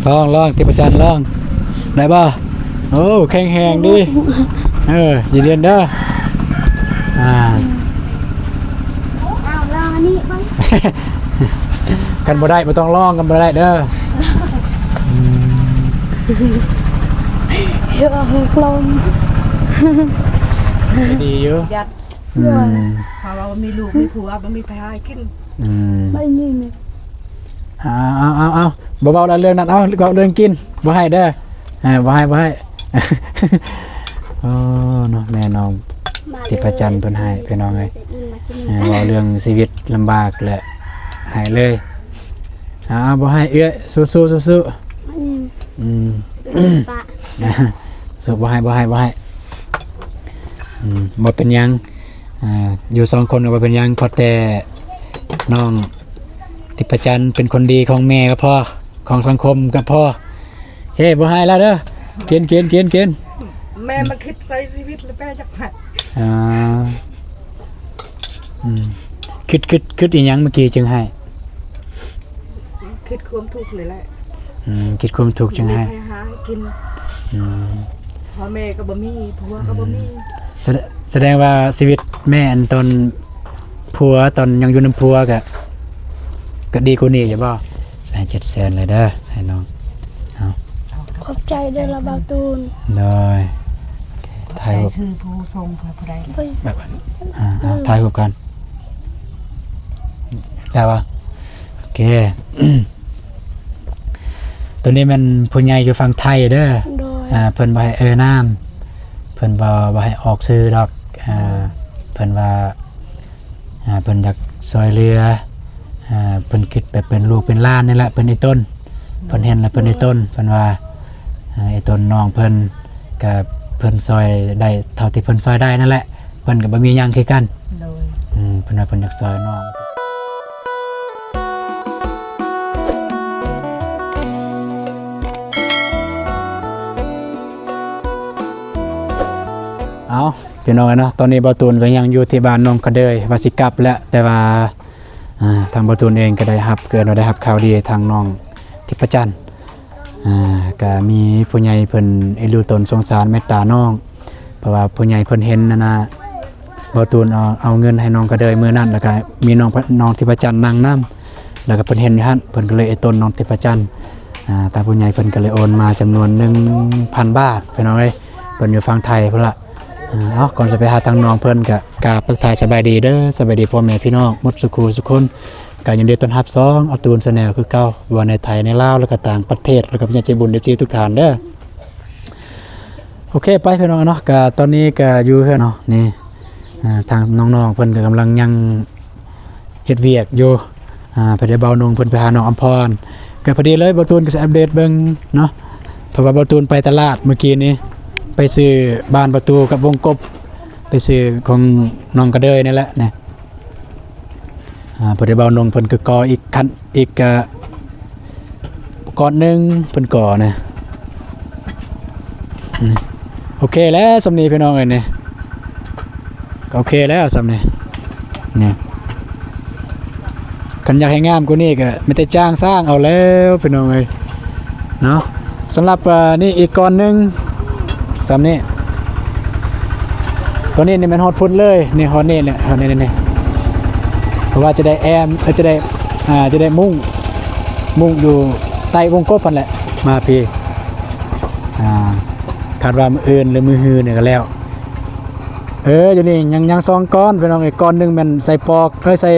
ລອງ ລອງ ທິບພະຈັນ ລອງ ໄດ້ບໍ່? ໂອ້ ແຂງແຮງເດ້. ເອີ ເຢັນໆເດີ. ອ່າ ຄັນບໍ່ໄດ້ບໍ່ຕ້ອງລອງ ຄັນບໍ່ໄດ້ເດີ. ອືມ ເຮັດເອົາລົມ ກໍດີຢູ່. ອືມ ເພາະວ່າບໍ່ມີລູກມີຜົວ ບໍ່ມີໃຜຫາກິນ. ອືມ ໄປນີ້ແມ່. ເອົາໆໆໆ ບໍ່ເວົ້າແລ້ວເລື່ອງນັ້ນ ເອົາ ເວົ້າເລື່ອງກິນ ບໍ່ໃຫ້ເດີ. ເອີ ບໍ່ໃຫ້ ບໍ່ໃຫ້. ໂອ້ ເນາະ ແມ່ນ້ອງທິບພະຈັນເພິ່ນໃຫ້ ພີ່ນ້ອງເອີຍ. ເອີ ເວົ້າເລື່ອງຊີວິດລຳບາກແຫຼະ ໃຫ້ເລີຍ. ເອົາໆ ບໍ່ໃຫ້ເອື້ອຍ ສູ້ໆ ສູ້ໆ. ອືມ ອືມ ສູ້ ບໍ່ໃຫ້ ບໍ່ໃຫ້ ບໍ່ໃຫ້. ອືມ ບໍ່ເປັນຫຍັງ. ອ່າ ຢູ່ສອງຄົນກໍບໍ່ເປັນຫຍັງ ຂໍແຕ່ນ້ອງທິບພະຈັນເປັນຄົນດີຂອງແມ່ກໍພໍ ຂອງສັງຄົມກໍພໍ. ໂອເຄ ບໍ່ໃຫ້ແລ້ວເດີ. ກິນ ກິນ ກິນ ກິນ. ແມ່ມາຄິດໃສ່ຊີວິດແລ້ວແມ່ຢາກໃຫ້. ອ່າ ອືມ ຄິດ ຄິດ ຄິດອີ່ຫຍັງເມື່ອກີ້ຈຶ່ງໃຫ້? ຄິດຄວາມທຸກນີ້ແຫຼະ. ອືມ ຄິດຄວາມທຸກຈຶ່ງໃຫ້ ບໍ່ມີໃຜຫາໃຫ້ກິນ. ອືມ ພໍ່ແມ່ກໍບໍ່ມີ ຜົວກໍບໍ່ມີ. ອືມ ສະແດງ ສະແດງວ່າຊີວິດແມ່ອັນຕອນຜົວ ຕອນຍັງຢູ່ນຳຜົວກະ ກະດີກວ່ານີ້ຢູ່ບໍ່? ໃສ່ເຈັດແສນເລີຍເດີ ໃຫ້ນ້ອງ. ເອົາ ຂອບໃຈເດີລະບ່າວຕູນ. ໂດຍ ໂອເຄ ຖ່າຍຮູບ ໃຈຊື່ຜູ້ສົ່ງເພື່ອຜູ້ໃດ? ແບບ ອ່າ ອ່າ ຖ່າຍຮູບກ່ອນ ໄດ້ບໍ່? ໂອເຄ. ໂຕນີ້ແມ່ນຜູ້ໃຫຍ່ຢູ່ຝັ່ງໄທເດີ. ໂດຍ ອ່າ ເພິ່ນບໍ່ໃຫ້ເອີ່ນນາມ ເພິ່ນບໍ່ ບໍ່ໃຫ້ອອກຊື່ດອກ. ອ່າ ເພິ່ນວ່າ ອ່າ ເພິ່ນຢາກຊ່ວຍເຫຼືອ ອ່າ ເພິ່ນຄິດແບບເປັນລູກເປັນຫຼານນີ້ແຫຼະ ເພິ່ນອີ່ຕົນ ເພິ່ນເຫັນແລ້ວເພິ່ນອີ່ຕົນ ເພິ່ນວ່າ ອ່າ ອີ່ຕົນນ້ອງເພິ່ນ ກະເພິ່ນຊ່ອຍໄດ້ເທົ່າທີ່ເພິ່ນຊ່ອຍໄດ້ນັ້ນແຫຼະ. ເພິ່ນກໍບໍ່ມີຫຍັງຄືກັນ. ໂດຍ ອືມ ເພິ່ນວ່າເພິ່ນຢາກຊ່ອຍນ້ອງ. ເອົາ ພີ່ນ້ອງເອີຍເນາະ ຕອນນີ້ບ່າວຕູນກໍຍັງຢູ່ທີ່ບ້ານໜອງກະເດີຍ ວ່າຊິກັບແລ້ວ ແຕ່ວ່າ ອ່າ ທາງບ່າວຕູນເອງກໍໄດ້ຮັບ ເກີດວ່າໄດ້ຮັບຂ່າວດີທາງນ້ອງທິບພະຈັນ ອ່າ ກະມີຜູ້ໃຫຍ່ເພິ່ນເອັນດູຕົນສົງສານເມດຕານ້ອງ ເພາະວ່າຜູ້ໃຫຍ່ເພິ່ນເຫັນຫັ້ນນະ ບ່າວຕູນເອົາ ເອົາເງິນໃຫ້ນ້ອງກະເດີຍມື້ນັ້ນ ແລ້ວກະມີນ້ອງ ນ້ອງທິບພະຈັນນັ່ງນຳ ແລ້ວກະເພິ່ນເຫັນຢູ່ຫັ້ນ ເພິ່ນກະເລີຍເອັນຕົນນ້ອງທິບພະຈັນ. ອ່າ ທາງຜູ້ໃຫຍ່ເພິ່ນກະເລີຍໂອນມາຈຳນວນໜຶ່ງພັນບາດ ພີ່ນ້ອງເອີຍ ເພິ່ນຢູ່ຝັ່ງໄທພຸ້ນລະ. ອ່າ ເອົາ ກ່ອນຈະໄປຫາທາງນ້ອງເພິ່ນກະ ກາບທັກທາຍສະບາຍດີເດີ ສະບາຍດີພໍ່ແມ່ພີ່ນ້ອງໝົດສູ່ຄູ່ສູ່ຄົນ. ກະຍິນດີຕ້ອນຮັບຊ່ອງອາຕູນແຊນແນວຄືເກົ່າ ບໍ່ວ່າໃນໄທ ໃນລາວ ແລ້ວກໍຕ່າງປະເທດ ແລ້ວກໍຜູ້ໃຫຍ່ໃຈບຸນ ເອັຟຊີ ທຸກທ່ານເດີ. ໂອເຄ ໄປພີ່ນ້ອງເນາະ ກະຕອນນີ້ກະຢູ່ເຮືອນເນາະ ນີ້ ອ່າ ທາງນ້ອງໆເພິ່ນກະກຳລັງຍັງເຮັດວຽກຢູ່. ອ່າ ພໍດີບ່າວນົງເພິ່ນໄປຫານ້ອງອຳພອນ ກະພໍດີເລີຍ ບ່າວຕູນກະຊິອັບເດດເບິ່ງເນາະ ເພາະວ່າບ່າວຕູນໄປຕະຫຼາດມື້ກີ້ນີ້ ໄປຊື້ບານປະຕູກັບວົງກົບ ໄປຊື້ຂອງນ້ອງກະເດີຍນີ້ແຫຼະນະ. ອ່າ ພໍດີບ່າວນົງເພິ່ນກໍກໍ່ອີກຂັ້ນ ອີກ ອ່າ ກ້ອນໜຶ່ງ ເພິ່ນກໍ່ນະ. ນີ້ ໂອເຄແລ້ວສ່ຳນີ້ພີ່ນ້ອງເອີຍ ນີ້ ກໍໂອເຄແລ້ວສ່ຳນີ້. ນີ້ ຄັນຢາກໃຫ້ງາມກວ່ານີ້ກໍມີແຕ່ຈ້າງສ້າງເອົາແລ້ວພີ່ນ້ອງເອີຍເນາະ. ສຳລັບ ອ່າ ນີ້ອີກກ້ອນໜຶ່ງ ສ່ຳນີ້ ຕົວນີ້ນີ້ແມ່ນຮອດພຸ້ນເລີຍ ນີ້ຮອດນີ້ແຫຼະ ຮອດນີ້ ນີ້ ເພາະວ່າຈະໄດ້ແອ້ມ ເອີ ຈະໄດ້ ອ່າ ຈະໄດ້ມຸ້ງ ມຸ້ງຢູ່ໃຕ້ວົງກົບຫັ້ນແຫຼະ ມາພີ້. ອ່າ ຄາດວ່າມື້ອື່ນ ຫຼື ມື້ຮືນີ້ກໍແລ້ວ. ເອີ ຢູ່ນີ້ຍັງ ຍັງສອງກ້ອນພີ່ນ້ອງເອີຍ ກ້ອນໜຶ່ງແມ່ນໃສ່ປອກ ເອີ ໃສ່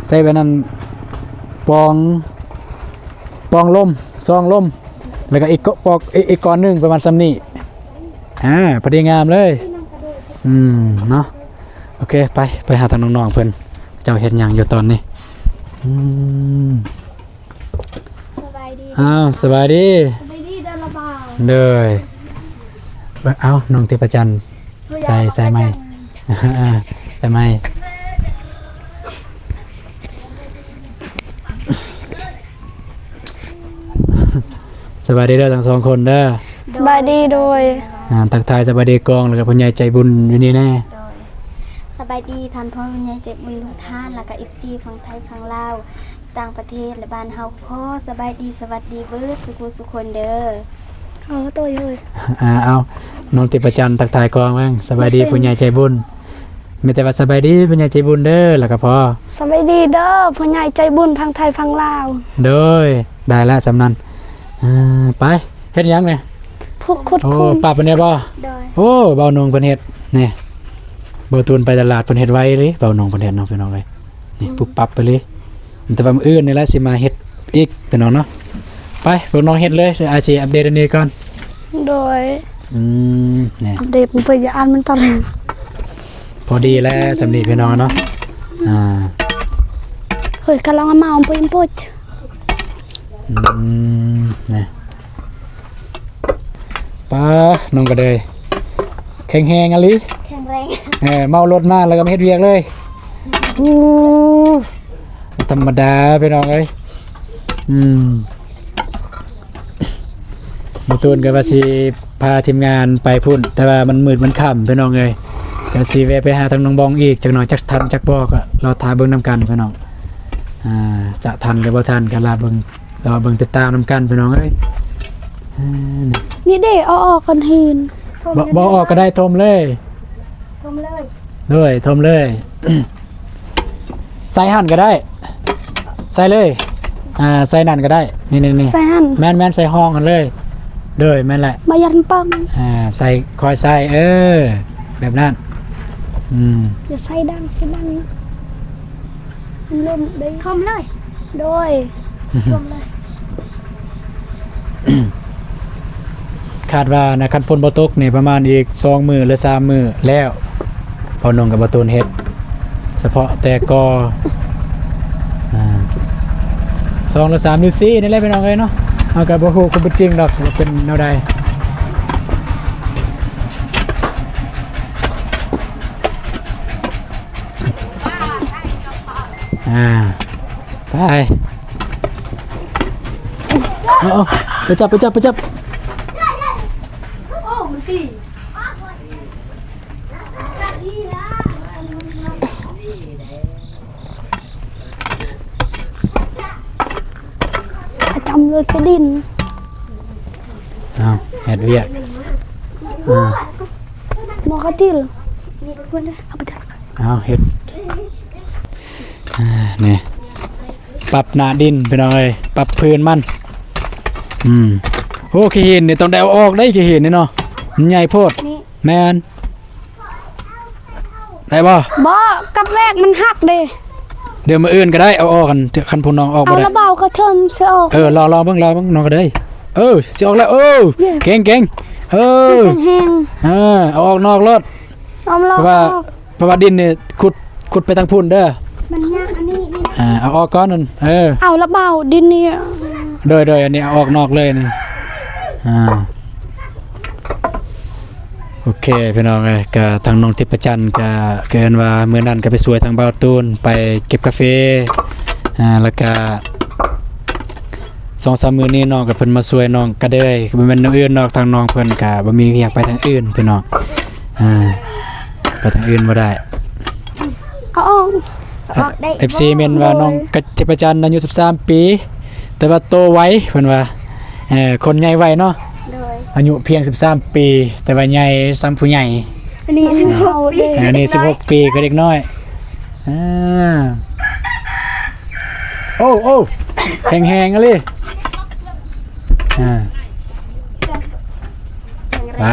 ໃສ່ແບບນັ້ນ ປອງ ປອງລົມ ຊອງລົມ ແລ້ວກໍອີກ ປອກ ອີກ ອີກກ້ອນໜຶ່ງປະມານສ່ຳນີ້. ອ່າ ພໍດີງາມເລີຍ. ອືມ ເນາະ ໂອເຄ ໄປ ໄປຫາທາງນ້ອງໆເພິ່ນ ເຈົ້າເຮັດຫຍັງຢູ່ຕອນນີ້? ອືມ ສະບາຍດີ. ອ້າວ ສະບາຍດີ ສະບາຍດີເດີລະບ່າວ. ເດີ ເບິ່ງ ເອົ້າ ນ້ອງທິບພະຈັນ ໃສ່ ໃສ່ໄມ ໃສ່ໄມ. ສະບາຍດີເດີທັງສອງຄົນເດີ. ສະບາຍດີ. ໂດຍ ອ່າ ທັກທາຍສະບາຍດີກ້ອງ ແລ້ວກໍຜູ້ໃຫຍ່ໃຈບຸນຢູ່ນີ້ແດ່. ໂດຍ ສະບາຍດີທ່ານຜູ້ໃຫຍ່ໃຈບຸນທຸກທ່ານ ແລ້ວກໍເອັຟຊີຝັ່ງໄທຝັ່ງລາວ. ຕ່າງປະເທດ ແລະ ບ້ານເຮົາຂໍສະບາຍດີ ສະຫວັດດີເບີດສູ່ຜູ້ສູ່ຄົນເດີ. ເອີ ໂຕຍເອີຍ ອ່າ ເອົາ ນ້ອງທິບປະຈັນທັກທາຍກ່ອນເບິ່ງ. ສະບາຍດີຜູ້ໃຫຍ່ໃຈບຸນ. ມີແຕ່ວ່າສະບາຍດີຜູ້ໃຫຍ່ໃຈບຸນເດີ ແລ້ວກໍພໍ. ສະບາຍດີເດີຜູ້ໃຫຍ່ໃຈບຸນທັງໄທທັງລາວ. ໂດຍ ໄດ້ລະສ່ຳນັ້ນ. ອ່າ ໄປ ເຮັດຫຍັງນີ້? ຜຸກຂຸດ ໂອ້ ຂຸດ ປັບອັນນີ້ບໍ່? ໂດຍ ໂອ້ ເບົາໜຸ່ງເພິ່ນເຮັດນີ້. ເບົາຕູນໄປຕະຫຼາດເພິ່ນເຮັດໄວເລີຍ ເບົາໜຸ່ງເພິ່ນເຮັດເນາະ ພີ່ນ້ອງເອີຍ. ນີ້ ອືມ ປຸບປັບໄປເລີຍ. ແຕ່ວ່າມື້ອື່ນນີ້ແຫຼະຊິມາເຮັດອີກ ພີ່ນ້ອງເນາະ. ໄປ ພວກນ້ອງເຮັດເລີຍ ດຽວອ້າຍຊິອັບເດດອັນນີ້ກ່ອນ. ໂດຍ ອືມ ນີ້ ອັບເດດເພິ່ນ ຢ່າອ່ານມັນຕອນ ພໍດີແລ້ວສ່ຳນີ້ ພີ່ນ້ອງເນາະ. ອ່າ ເຮີ້ຍ ກຳລັງເອົາມາເອົາປຸ້ຍປຸ້ຍ. ອືມ ນີ້ ປ້າ ນ້ອງກະເດີຍ ແຂງແຮງອີ່ຫຼີ. ແຂງແຮງ ເອີ ເມົາລົດມາແລ້ວກໍມາເຮັດວຽກເລີຍ. ໂອ້ ບໍ່ທຳມະດາ ພີ່ນ້ອງເອີຍ. ອືມ ມື້ຊວນກໍວ່າຊິພາທີມງານໄປພຸ້ນ ແຕ່ວ່າມັນມືດມັນຄ່ຳ ພີ່ນ້ອງເອີຍ. ກໍຊິແວ່ໄປຫາທາງນ້ອງບອງອີກຈັກໜ່ອຍ ຈັກທັນຈັກບໍ່ ກໍລໍຖ້າເບິ່ງນຳກັນ ພີ່ນ້ອງ. ອ່າ ຈະທັນຫຼືບໍ່ທັນກໍລໍເບິ່ງ ລໍເບິ່ງຕິດຕາມນຳກັນ ພີ່ນ້ອງເອີຍ. ນີ້ເດ້ ເອົາອອກກ່ອນຫີນ. ບໍ່ ບໍ່ເອົາອອກກໍໄດ້ ຖົມເລີຍ ຖົມເລີຍ. ໂດຍ ຖົມເລີຍ. ໃສ່ຫັ້ນກໍໄດ້ ໃສ່ເລີຍ. ອ່າ ໃສ່ນັ້ນກໍໄດ້ ນີ້ໆໆ ໃສ່ຫັ້ນ. ແມ່ນໆ ໃສ່ຮ່ອງຫັ້ນເລີຍ. ໂດຍ ແມ່ນແຫຼະ ບໍ່ຢ້ານປ່ອງ. ອ່າ ໃສ່ ຄ່ອຍໃສ່ ເອີ ແບບນັ້ນ. ອືມ ຢ່າໃສ່ດັງ ໃສ່ດັງ ມັນລົ້ມເດ້. ຖົມເລີຍ. ໂດຍ ຖົມເລີຍ. ຄາດວ່ານະ ຄັນຝົນບໍ່ຕົກນີ້ ປະມານອີກສອງມື້ ຫຼື ສາມມື້ແລ້ວ ພໍ່ໜຸ່ງກັບພໍ່ຕູນເຮັດ ສະເພາະແຕ່ກໍ ອ່າ ສອງ ຫຼື ສາມ ຫຼື ສີ່ ນີ້ແຫຼະ ພີ່ນ້ອງເອີຍເນາະ. ເຮົາກໍບໍ່ຮູ້ຄວາມເປັນຈິງດອກວ່າເປັນແນວໃດ. ອ່າ ໄປ ເອົາ ເອົາ ໄປຈັບ ໄປຈັບ ໄປຈັບ. ປະຈຳເລີຍ ກະດິນ. ເອົາ ເຮັດວຽກ. ອ່າ ໝໍກະຕິລ ເອົາໄປເຖາະ. ເອົາ ເຮັດ ອ່າ ນີ້ ປັບໜ້າດິນ ພີ່ນ້ອງເອີຍ ປັບພື້ນມັນ. ອືມ ໂອ້ ຂີ້ຫີນນີ້ຕ້ອງໄດ້ເອົາອອກໄດ໋ ຂີ້ຫີນນີ້ເນາະ ມັນໃຫຍ່ໂພດ. ແມ່ນ ໄດ້ບໍ່? ບໍ່ ກັບແວກມັນຫັກເດ້. ດຽວມື້ອື່ນກໍໄດ້ ເອົາອອກກັນ ຄັນພວກນ້ອງອອກບໍ່ໄດ້ ເອົາລະເບົາກະເທີນຊິອອກ. ເອີ ລອງ ລອງເບິ່ງ ລອງເບິ່ງ ນ້ອງກະເດີຍ. ເອີ ຊິອອກແລ້ວ. ໂອ້ ເກັ່ງໆ ເອີ ແຂງແຮງ. ເອີ ເອົາອອກນອກໂລດ. ເອົາລອກ ເພາະວ່າ ເພາະວ່າດິນນີ້ຂຸດ ຂຸດໄປທາງພຸ້ນເດີ. ມັນຍາກອັນນີ້ ນີ້ນະ. ອ່າ ເອົາອອກກ່ອນນັ້ນ. ເອີ ເອົາລະເບົາດິນນີ້. ໂດຍໆ ອັນນີ້ເອົາອອກນອກເລີຍນີ້. ອ່າ ໂອເຄ ພີ່ນ້ອງເອີຍ ກະທາງນ້ອງທິບປະຈັນກະ ກະເອີ້ນວ່າມື້ນັ້ນກະໄປຊ່ວຍທາງບ່າວຕູນໄປເກັບກາເຟ ອ່າ ແລ້ວກະສອງສາມມື້ນີ້ນ້ອງກະເພິ່ນມາຊ່ວຍນ້ອງກະເດີຍ ບໍ່ແມ່ນແນວອື່ນດອກ ທາງນ້ອງເພິ່ນກະບໍ່ມີວຽກໄປທາງອື່ນ ພີ່ນ້ອງ. ອ່າ ໄປທາງອື່ນບໍ່ໄດ້. ເອົາອອກ ເອີ ອອກໄດ້ ເອັຟຊີ ເມັ້ນວ່າ ໂດຍ ນ້ອງກະທິບປະຈັນອາຍຸສິບສາມປີ ແຕ່ວ່າໂຕໄວ ເພິ່ນວ່າ ເອີ ຄົນໃຫຍ່ໄວເນາະ. ໂດຍ ອາຍຸພຽງສິບສາມປີ ແຕ່ວ່າໃຫຍ່ສ່ຳຜູ້ໃຫຍ່. ອັນນີ້ສິບຫົກປີ ເອີ ອັນນີ້ສິບຫົກປີ ຄືເດັກນ້ອຍ. ອ່າ ໂອ້ ໂອ້ ແຂງແຮງອີ່ຫຼີ. ອ່າ ໄປ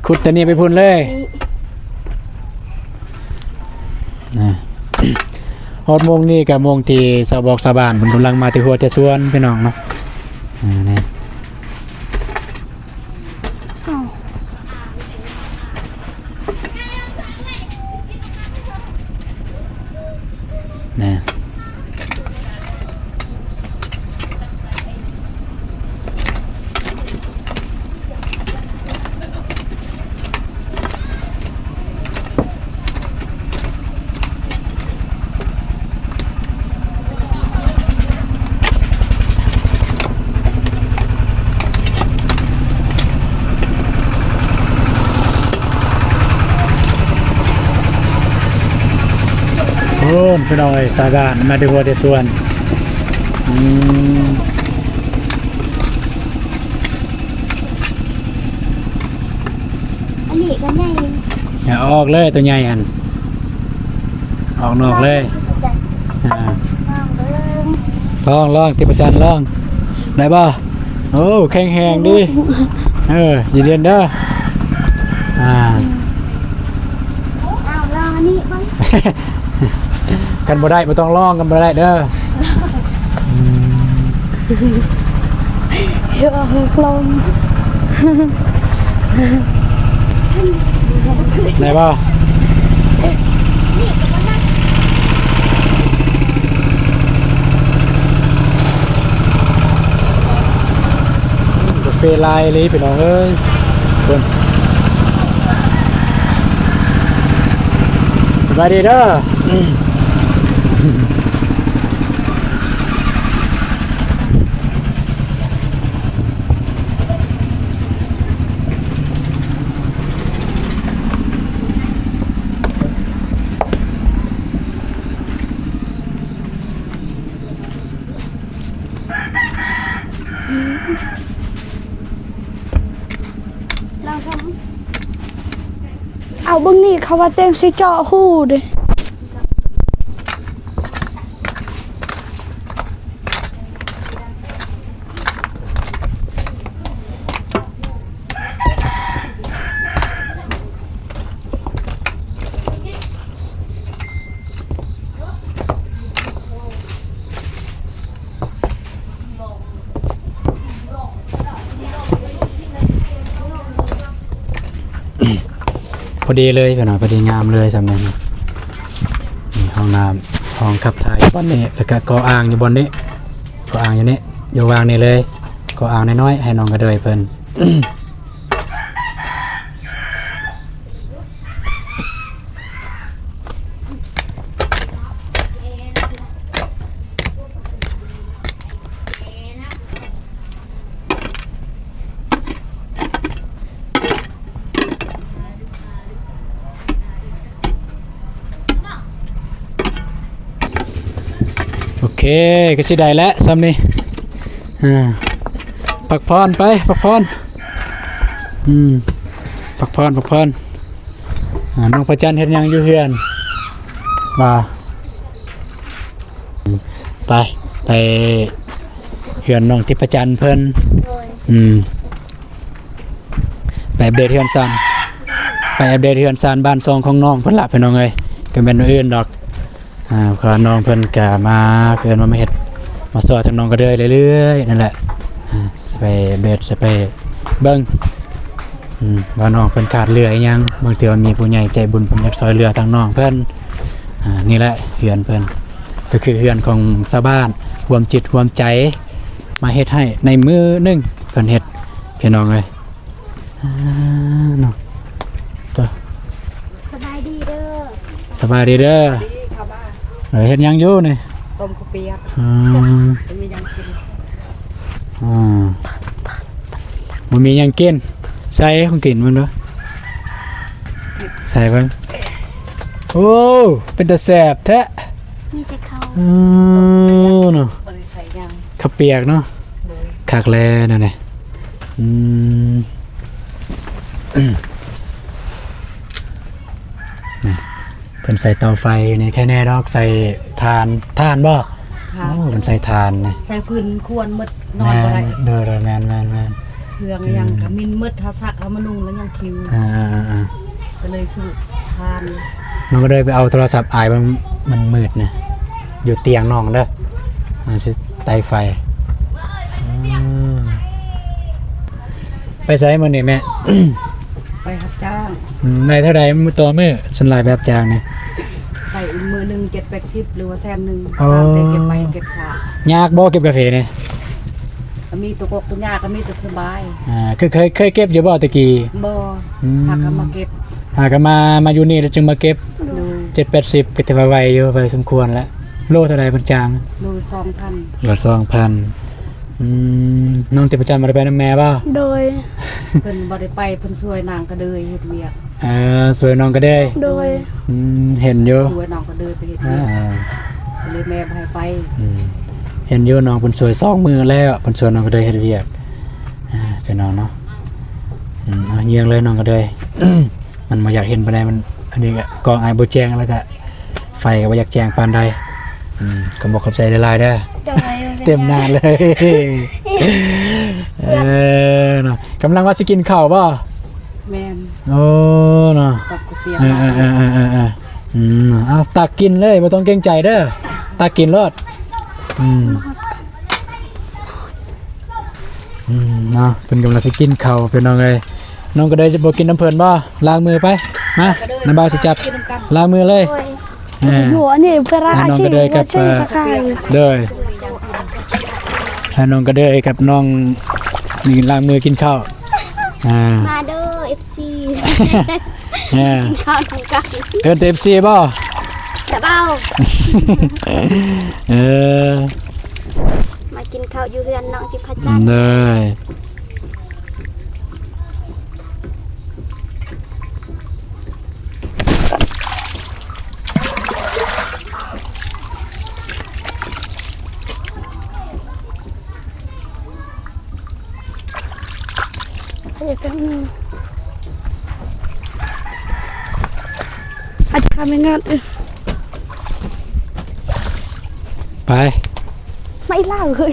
ຂຸດແຕ່ນີ້ໄປພຸ້ນເລີຍ. ນີ້ ຮອດໂມງນີ້ກະໂມງທີ່ຊາວບອກຊາວບ້ານເພິ່ນກຳລັງມາແຕ່ຮົ້ວແຕ່ສວນ ພີ່ນ້ອງເນາະ. ອ່າ ນີ້ ອ້າວ ນະ ໂອ້ ພີ່ນ້ອງເອີຍ ຊາວບ້ານມາແຕ່ຮົ້ວແຕ່ສວນ. ອືມ ອັນນີ້ກໍໃຫຍ່ ເອົາອອກເລີຍ ຕົວໃຫຍ່ຫັ້ນ ອອກນອກເລີຍ ອ່າ ລອງເບິ່ງ ລອງ ລອງ ທິບປະຈັນ ລອງ ໄດ້ບໍ່? ໂອ້ ແຂງແຮງດີ ເອີ ເຢັນໆ ເດີ ອ່າ ເອົາລອງອັນນີ້ເບິ່ງ ຄັນບໍ່ໄດ້ບໍ່ຕ້ອງລອງ ຄັນບໍ່ໄດ້ເດີ ອືມ ເຮັດເອົາລົມ ໄດ້ບໍ່? ກາເຟຫຼາຍອີ່ຫຼີພີ່ນ້ອງເອີຍ ເບິ່ງ ສະບາຍດີເດີ. ເອົາເບິ່ງນີ້ ເຂົາວ່າແຕ່ງໃສ່ເຈາະຮູເດ້. ພໍດີເລີຍພີ່ນ້ອງ ພໍດີງາມເລີຍຊ່ຳນີ້. ນີ້ຫ້ອງນ້ຳ ຫ້ອງຂັບຖ່າຍຢູ່ບ່ອນນີ້ ແລ້ວກະກໍອ່າງຢູ່ບ່ອນນີ້ ກໍອ່າງຢູ່ນີ້ ຢູ່ຫວ່າງນີ້ເລີຍ ກໍອ່າງນ້ອຍໆ ໃຫ້ນ້ອງກະເດີຍເພິ່ນ. ໂອເຄ ກໍຊິໄດ້ແລ້ວຊ່ຳນີ້ ອ່າ ພັກຜ່ອນໄປ ພັກຜ່ອນ ອືມ ພັກຜ່ອນ ພັກຜ່ອນ. ອ່າ ນ້ອງພະຈັນເຮັດຫຍັງຢູ່ເຮືອນ? ວ່າ ໄປ ໄປເຮືອນນ້ອງທິບພະຈັນເພິ່ນ ໂດຍ ອືມ ໄປອັບເດດເຮືອນຊານ ໄປອັບເດດເຮືອນຊານບ້ານຊ່ອງຂອງນ້ອງເພິ່ນລະພີ່ນ້ອງເອີຍ ກໍແມ່ນບໍ່ອື່ນດອກ. ອ່າ ເພາະວ່ານ້ອງເພິ່ນກະມາ ເພິ່ນວ່າມາເຮັດ ມາຊ່ອຍທາງນ້ອງກະເດີຍເລື້ອຍໆ ນັ້ນແຫຼະ ອ່າ ຊິໄປອັບເດດ ຊິໄປເບິ່ງ ອືມ ວ່ານ້ອງເພິ່ນຂາດເຫຼືອອີ່ຫຍັງ ບາງເທື່ອວ່າມີຜູ້ໃຫຍ່ໃຈບຸນເພິ່ນຢາກຊ່ອຍເຫຼືອທາງນ້ອງເພິ່ນ. ອ່າ ນີ້ແຫຼະເຮືອນເພິ່ນ ກໍຄືເຮືອນຂອງຊາວບ້ານ ຮ່ວມຈິດຮ່ວມໃຈມາເຮັດໃຫ້ໃນມື້ໜຶ່ງ ເພິ່ນເຮັດ ພີ່ນ້ອງເອີຍ. ອ່າ ເນາະ ໂຕ ສະບາຍດີເດີ ສະບາຍດີເດີ ດີເຂົ້າມາ ເອີ ເຮັດຫຍັງຢູ່ນີ້? ຕົ້ມເຂົ້າປຽກ ອືມ ບໍ່ມີຫຍັງກິນ ອືມ ບໍ່ມີຫຍັງກິນ ໃສ່ຂອງກິນເບິ່ງດູ ໃສ່ເບິ່ງ ໂອ້ ເປັນຕາແຊບແທ້ ມີແຕ່ເຂົ້າ ເອີ ເນາະ ບໍ່ໄດ້ໃສ່ຫຍັງ ເຂົ້າປຽກເນາະ ໂດຍ ຄັກແລ້ວແນວນີ້ ອືມ ນີ້ ເພິ່ນໃສ່ເຕົາໄຟນີ້ ແຄ່ແນ່ດອກ ໃສ່ຖ່ານ ຖ່ານບໍ່? ຖ່ານ ໂອ້ ເພິ່ນໃສ່ຖ່ານນີ້ ໃສ່ຟືນຄວນໝົດ ນອນບໍ່ໄດ້ ແມ່ນ ໂດຍໆ ແມ່ນໆໆ ເຄື່ອງຫຍັງ ອືມ ກໍມິນໝົດ ເຮົາຊັກເອົາມານຸ່ງແລ້ວຍັງຄິວ ອ່າໆໆ ກໍເລີຍຊື້ຖ່ານ ນ້ອງກໍເລີຍໄປເອົາໂທລະສັບອ້າຍເບິ່ງ ມັນມືດນະ ຢູ່ຕຽງນ້ອງເດີ ອ່າ ຊິໄຕ່ໄຟ ອືມ. ໄປໃສມື້ນີ້ແມ່? ໄປຮັບຈ້າງ ອືມ ໄດ້ເທົ່າໃດຕໍ່ມື້? ສ່ວນຫຼາຍໄປຮັບຈ້າງນີ້ ໄປມື້ໜຶ່ງເຈັດແປດສິບ ຫຼືວ່າແສນໜຶ່ງ ອໍ ຕາມແຕ່ເກັບໄວ້ເກັບຊາ ຍາກບໍ່ເກັບກາເຟນີ້? ກໍມີຕົວກົກຕົວຍາ ກໍມີແຕ່ສະບາຍ ອ່າ ຄືເຄີຍ ເຄີຍເກັບຢູ່ບໍ່ແຕ່ກີ້? ບໍ່ ອືມ ຫາກໍມາເກັບ ຫາກໍມາ ມາຢູ່ນີ້ແລ້ວຈຶ່ງມາເກັບ ໂດຍ ເຈັດແປດສິບ ກໍຖືວ່າໄວຢູ່ ໄວສົມຄວນແຫຼະ ໂລເທົ່າໃດເພິ່ນຈ້າງ? ໂລສອງພັນ ໂລສອງພັນ ອືມ ນ້ອງຕິປະຈັນບໍ່ໄດ້ໄປນຳແມ່ບໍ່? ໂດຍ ເພິ່ນບໍ່ໄດ້ໄປ ເພິ່ນຊ່ວຍນາງກະເດີຍເຮັດວຽກ ເອີ ຊ່ວຍນ້ອງກະເດີຍ ໂດຍ ອືມ ເຫັນຢູ່ ຊ່ວຍນ້ອງກະເດີຍໄປເຮັດວຽກ ອ່າ ກໍເລີຍແມ່ບໍ່ໃຫ້ໄປ ອືມ ເຫັນຢູ່ ນ້ອງເພິ່ນຊ່ວຍສອງມື້ແລ້ວ ເພິ່ນຊ່ວຍນ້ອງກະເດີຍເຮັດວຽກ ອ່າ ພີ່ນ້ອງເນາະ. ອືມ ເອົາ ເຍືອງເລີຍນ້ອງກະເດີຍ ມັນບໍ່ຢາກເຫັນປານໃດ ມັນ ອັນນີ້ກະກ້ອງອ້າຍບໍ່ແຈ້ງ ແລ້ວກະໄຟກະບໍ່ຢາກແຈ້ງປານໃດ. ອືມ ຂອບອົກຂອບໃຈຫຼາຍໆເດີ ໂດຍ ເຕັມໜ້າເລີຍ ເອີເນາະ. ກຳລັງວ່າຊິກິນເຂົ້າບໍ່? ແມ່ນ ໂອ້ເນາະ ຕັກກະປຽກ ເອີໆໆໆໆ ອືມ ເອົາ ຕັກກິນເລີຍ ບໍ່ຕ້ອງເກງໃຈເດີ ຕັກກິນໂລດ. ອືມ ອືມ ເນາະ ເພິ່ນກຳລັງຊິກິນເຂົ້າ ພີ່ນ້ອງເອີຍ. ນ້ອງກະເດີຍຊິບໍ່ກິນນຳເພິ່ນບໍ່? ລ້າງມືໄປ ມາ ນ້າບ່າວຊິຈັບ ລ້າງມືເລີຍ. ໂອ້ຍ ເອີ ຢູ່ອັນນີ້ເວລາ ໃຫ້ນ້ອງກະເດີຍກັບ ເອີ ໂດຍ ໃຫ້ນ້ອງກະເດີຍກັບນ້ອງນີ້ລ້າງມືກິນເຂົ້າ. ອ່າ ມາເດີ ເອັຟຊີ ເອີ ກິນເຂົ້ານຳກັນ ເອີ້ນແຕ່ ເອັຟຊີ ບໍ່? ສະເບົາ ເອີ ມາກິນເຂົ້າຢູ່ເຮືອນນ້ອງທິບພະຈັນ ເດີ. ອາດຈະຂ້າມໄປງານ ເອີ ໄປ ໄປລາວເຮີ້ຍ.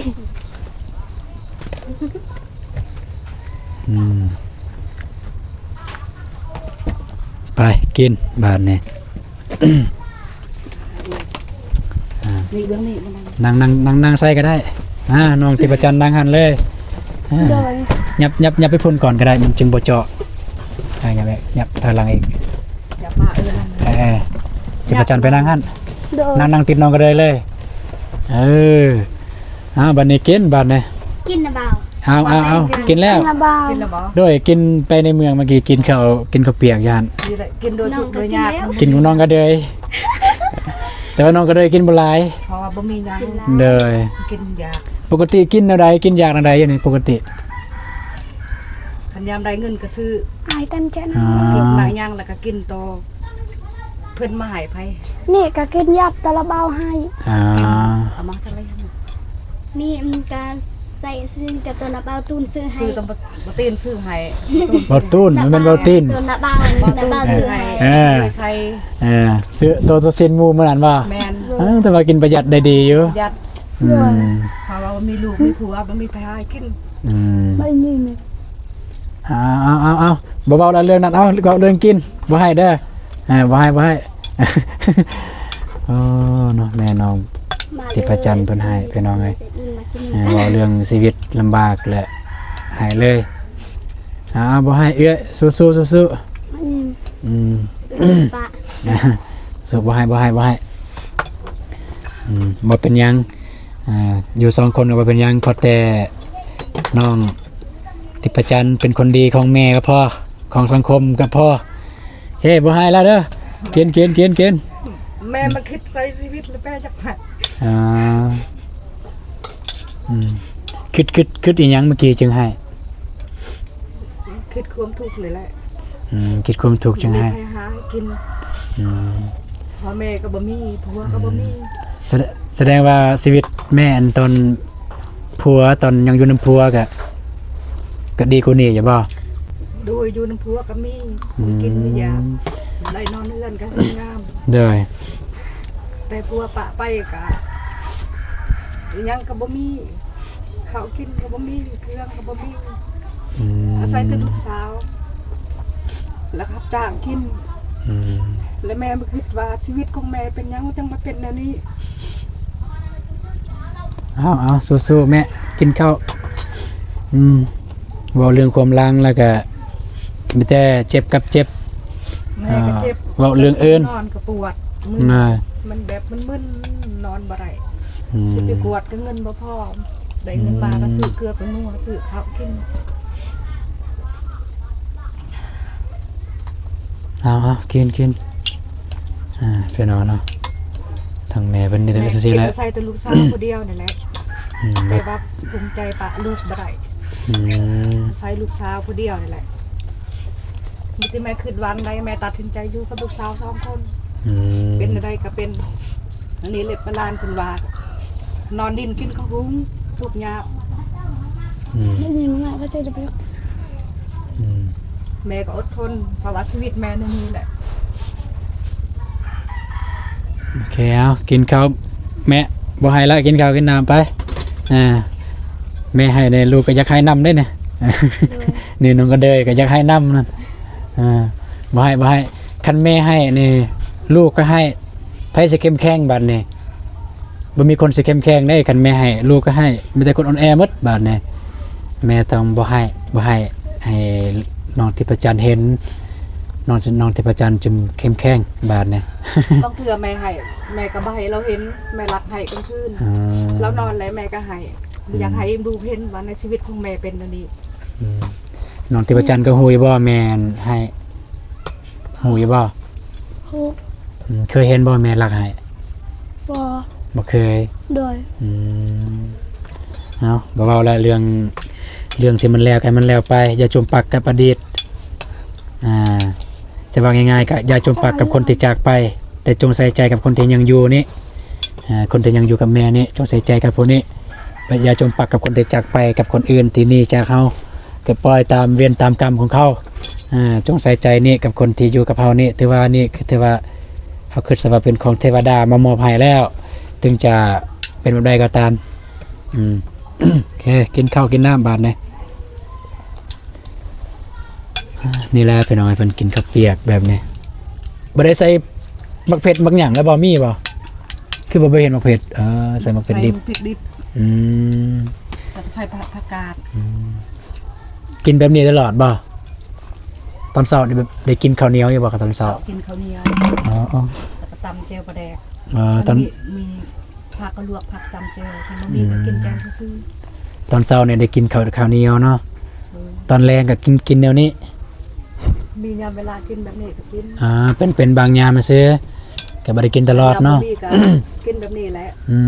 ອືມ ໄປກິນບາດນີ້ ອ່າ ນີ້ເບື້ອງນີ້ ນັ່ງ ນັ່ງ ນັ່ງ ນັ່ງໃສ່ກະໄດ້. ອ່າ ນ້ອງທິບພະຈັນນັ່ງຫັ້ນເລີຍ ອ່າ ໂດຍ ຫຍັບ ຫຍັບ ຫຍັບໄປພຸ້ນກ່ອນກະໄດ້ ມັນຈຶ່ງບໍ່ເຈາະ. ອ່າ ຫຍັບ ຫຍັບຖອຍຫຼັງອີກ ຫຍັບມາ ເອີ ນັ້ນ ເອີ ທິບພະຈັນໄປນັ່ງຫັ້ນ ໂດຍ ນັ່ງ ນັ່ງຕິດນ້ອງກະເດີຍເລີຍ ເອີ. ອ້າວ ບາດນີ້ກິນ ບາດນີ້ ກິນນະບ່າວ ເອົາ ເອົາ ເອົາ ກິນແລ້ວ ກິນນະບ່າວ ກິນແລ້ວບໍ່? ໂດຍ ກິນໄປໃນເມືອງ ເມື່ອກີ້ກິນເຂົ້າ ກິນເຂົ້າປຽກຢູ່ຫັ້ນ ນີ້ແຫຼະ ກິນໂດຍທຸກໂດຍຍາກ ກິນຂອງນ້ອງກະເດີຍ ແຕ່ວ່ານ້ອງກະເດີຍກິນບໍ່ຫຼາຍ ເພາະວ່າບໍ່ມີຫຍັງ ໂດຍ ກິນຢາກ. ປົກກະຕິກິນແນວໃດ ກິນຢາກແນວໃດຢູ່ນີ້ປົກກະຕິ? ຄັນຍາມໄດ້ເງິນກະຊື້ ອາຍຕຳແຈ່ວ ອ່າ ພວກນາງຫຍັງ ແລ້ວກະກິນຕໍ່ ເພິ່ນມາໃຫ້ໃຜ? ນີ້ກະກິນຢາກແຕ່ລະບ່າວໃຫ້ ອ່າ ເອົາມາຈັ່ງໃດ? ນີ້ມັນກະໃສ່ຊື້ກັບໂຕນະບ່າວຕູນຊື້ໃຫ້ ຊື້ຕຳ ບ່າວຕີນຊື້ໃຫ້ ບ່າວຕູນ ມັນແມ່ນບ່າວຕີນ ໂຕນະບ່າວ ບ່າວຕູນຊື້ໃຫ້ ເອີ ໃສ່ ເອີ ຊື້ໂຕ ໂຕຊີ້ນໝູມື້ນັ້ນບໍ່? ແມ່ນ ເອີ ແຕ່ວ່າກິນປະຢັດໄດ້ດີຢູ່ ປະຢັດ ອືມ ເພາະວ່າບໍ່ມີລູກມີຜົວ ບໍ່ມີໃຜໃຫ້ກິນ ອືມ ໄປນີ້ແມ່ ເອົາ ເອົາ ເອົາ ເອົາ ບໍ່ເວົ້າແລ້ວເລື່ອງນັ້ນ ເອົາ ເວົ້າເລື່ອງກິນ ບໍ່ໃຫ້ເດີ ເອີ ບໍ່ໃຫ້ ບໍ່ໃຫ້ ໂອ້ ເນາະ ແມ່ນ້ອງທິບພະຈັນເພິ່ນໃຫ້ ພີ່ນ້ອງເອີຍ ເອີ ເວົ້າເລື່ອງຊີວິດລຳບາກແຫຼະ ໃຫ້ເລີຍ ເອົາ ບໍ່ໃຫ້ເອື້ອຍ ສູ້ໆ ສູ້ໆ ອືມ ອືມ ສູ້ ບໍ່ໃຫ້ ບໍ່ໃຫ້ ບໍ່ໃຫ້ ອືມ ບໍ່ເປັນຫຍັງ ອ່າ ຢູ່ສອງຄົນກະບໍ່ເປັນຫຍັງ ຂໍແຕ່ນ້ອງທິບພະຈັນເປັນຄົນດີຂອງແມ່ກະພໍ ຂອງສັງຄົມກະພໍ ເອີ ບໍ່ໃຫ້ແລ້ວເດີ ກິນ ກິນ ກິນ ກິນ ແມ່ມາຄິດໃສ່ຊີວິດແລ້ວແມ່ຢາກໃຫ້ ອ່າ ອືມ ຄິດ ຄິດ ຄິດອີ່ຫຍັງເມື່ອກີ້ຈຶ່ງໃຫ້? ຄິດຄວາມທຸກນີ້ແຫຼະ ອືມ ຄິດຄວາມທຸກຈຶ່ງໃຫ້ ບໍ່ມີໃຜຫາໃຫ້ກິນ ອືມ ພໍ່ແມ່ກະບໍ່ມີ ຜົວກະບໍ່ມີ ອືມ ສະແດງ ສະແດງວ່າຊີວິດແມ່ອັນຕອນຜົວ ຕອນຍັງຢູ່ນຳຜົວກະ ກະດີກວ່ານີ້ຢູ່ບໍ່? ໂດຍ ຢູ່ນຳຜົວກະມີ ອືມ ກິນມີຢາກ ໄດ້ນອນເຮືອນກະງາມ ໂດຍ ແຕ່ຜົວປະໄປກະ ອີ່ຫຍັງກະບໍ່ມີ ເຂົ້າກິນກະບໍ່ມີ ເຄື່ອງກະບໍ່ມີ ອືມ ອາໄສແຕ່ລູກສາວ ແລ້ວກະຮັບຈ້າງກິນ ອືມ ແລະແມ່ບໍ່ຄິດວ່າຊີວິດຂອງແມ່ເປັນຫຍັງຈັ່ງມາເປັນແນວນີ້. ເອົາໆ ສູ້ໆ ແມ່ ກິນເຂົ້າ ອືມ ເວົ້າເລື່ອງຄວາມຫຼັງແລ້ວກະມີແຕ່ເຈັບກັບເຈັບ ແມ່ກະເຈັບ ເວົ້າເລື່ອງອື່ນ ນອນກະປວດ ມຶນ ນະ ມັນແບບມຶນໆ ນອນບໍ່ໄດ້ ອືມ ຊິໄປກວດກະເງິນບໍ່ພໍ ໄດ້ເງິນມາກະ ອືມ ຊື້ເກືອໄປນົວ ຊື້ເຂົ້າກິນ ເອົາໆ ກິນໆ ອ່າ ພີ່ນ້ອງເນາະ ທາງແມ່ເພິ່ນນີ້ແຫຼະ ແມ່ ຈັ່ງຊີ້ແຫຼະ ອາໄສແຕ່ລູກສາວຜູ້ດຽວນີ້ແຫຼະ ອືມ ແຕ່ວ່າພູມໃຈປະລູກບໍ່ໄດ້ ອືມ ອາໄສລູກສາວຜູ້ດຽວນີ້ແຫຼະ ມີແຕ່ແມ່ຄິດວ່າໃດ ແມ່ຕັດສິນໃຈຢູ່ກັບລູກສາວສອງຄົນ ອືມ ເປັນໃດກະເປັນ ອັນນີ້ເລັບປະລານເພິ່ນວ່າ ນອນດິນກິນເຂົ້າຫຸງ ທຸກຍາກ. ອືມ ໄດ້ຍິນມາວ່າເຈົ້າຈະໄປ ອືມ ແມ່ກໍອົດທົນ ເພາະວ່າຊີວິດແມ່ແນວນີ້ແຫຼະ. ໂອເຄ ເອົາ ກິນເຂົ້າແມ່ ບໍ່ໄຫ້ລະ ກິນເຂົ້າກິນນ້ຳໄປ. ອ່າ ແມ່ໄຫ້ແດ່ ລູກກໍຢາກໄຫ້ນຳເດ້ນີ້. ໂດຍ ນີ້ນ້ອງກະເດີຍກໍຢາກໄຫ້ນຳນັ້ນ. ອ່າ ບໍ່ໄຫ້ ບໍ່ໄຫ້ ຄັນແມ່ໄຫ້ນີ້ ລູກກໍໄຫ້. ໃຜຊິເຂັ້ມແຂງບາດນີ້? ບໍ່ມີຄົນຊິເຂັ້ມແຂງເດ້ ຄັນແມ່ໄຫ້ ລູກກໍໄຫ້ ມີແຕ່ຄົນອ່ອນແອໝົດບາດນີ້. ແມ່ຕ້ອງບໍ່ໃຫ້ ບໍ່ໃຫ້ ໃຫ້ນ້ອງທິບພະຈັນເຫັນ ນ້ອງ ນ້ອງທິບພະຈັນຈຶ່ງເຂັ້ມແຂງບາດນີ້. ບາງເທື່ອແມ່ໄຫ້ ແມ່ກໍບໍ່ໃຫ້ລາວເຫັນ ແມ່ລັກໄຫ້ກາງຄືນ. ອໍ ລາວນອນແລ້ວແມ່ກໍໄຫ້ ບໍ່ຢາກໃຫ້ ອືມ ລູກເຫັນວ່າໃນຊີວິດຂອງແມ່ເປັນແນວນີ້. ອືມ ນ້ອງທິບພະຈັນກໍຮູ້ຢູ່ບໍ່ແມ່ໄຫ້? ຮູ້ຢູ່ບໍ່? ຮູ້. ອືມ ເຄີຍເຫັນບໍ່ແມ່ລັກໄຫ້? ບໍ່. ບໍ່ເຄີຍ. ໂດຍ. ອືມ ເອົາ ບໍ່ເວົ້າລະ ເລື່ອງ ເລື່ອງທີ່ມັນແລ້ວ ໃຫ້ມັນແລ້ວໄປ ຢ່າຈົມປັກກັບອະດີດ. ອ່າ ຈະເວົ້າງ່າຍໆ ກໍຢ່າຈົມປັກກັບຄົນທີ່ຈາກໄປ ແຕ່ຈົ່ງໃສ່ໃຈກັບຄົນທີ່ຍັງຢູ່ນີ້. ອ່າ ຄົນທີ່ຍັງຢູ່ກັບແມ່ນີ້ ຈົ່ງໃສ່ໃຈກັບຜູ້ນີ້ ແລະ ຢ່າຈົ່ງປັກກັບຄົນທີ່ຈາກໄປ ກັບຄົນອື່ນທີ່ໜີຈາກເຮົາ ກໍປ່ອຍຕາມເວນຕາມກຳຂອງເຂົາ. ອ່າ ຈົ່ງໃສ່ໃຈນີ້ກັບຄົນທີ່ຢູ່ກັບເຮົານີ້ ຖືວ່ານີ້ ຖືວ່າເຮົາຄິດຊະວ່າເປັນຂອງເທວະດາມາມອບໃຫ້ແລ້ວ ເຖິງຈະເປັນແບບໃດກໍຕາມ. ອືມ ໂອເຄ ກິນເຂົ້າກິນນ້ຳບາດນີ້. ນີ້ແຫຼະພີ່ນ້ອງ ໃຫ້ເພິ່ນກິນເຂົ້າປຽກແບບນີ້ ບໍ່ໄດ້ໃສ່ໝາກເຜັດໝາກຫຍັງແລ້ວບໍ່? ມີບໍ່? ຄືບໍ່ໄດ້ເຫັນໝາກເຜັດ. ເອີ ໃສ່ໝາກເຜັດດິບ ໃສ່ໝາກເຜັດດິບ. ອືມ ແລ້ວກໍໃສ່ຜັກ ຜັກກາດ. ອືມ ກິນແບບນີ້ຕະຫຼອດບໍ່? ຕອນເຊົ້ານີ້ແບບໄດ້ກິນເຂົ້າໜຽວຢູ່ບໍ່ ຕອນເຊົ້າ? ເຈົ້າ ກິນເຂົ້າໜຽວ. ອໍ ແລ້ວກໍຕຳແຈ່ວປາແດກ. ເອີ ຕອນ ມີ ມີ ຜັກກໍລວກຜັກຕຳແຈ່ວ ຄັນບໍ່ມີກໍກິນແຈ່ວຊື່ໆ. ອືມ ຕອນເຊົ້ານີ້ໄດ້ກິນເຂົ້າ ເຂົ້າໜຽວເນາະ. ເອີ ຕອນແລງກໍກິນ ກິນແນວນີ້. ມີຍາມເວລາກິນແບບນີ້ກໍກິນ. ອ່າ ເປັນ ເປັນບາງຍາມຊື່ ກໍບໍ່ໄດ້ກິນຕະຫຼອດເນາະ. ຍາມບໍ່ມີກໍກິນແບບນີ້ແຫຼະ. ອື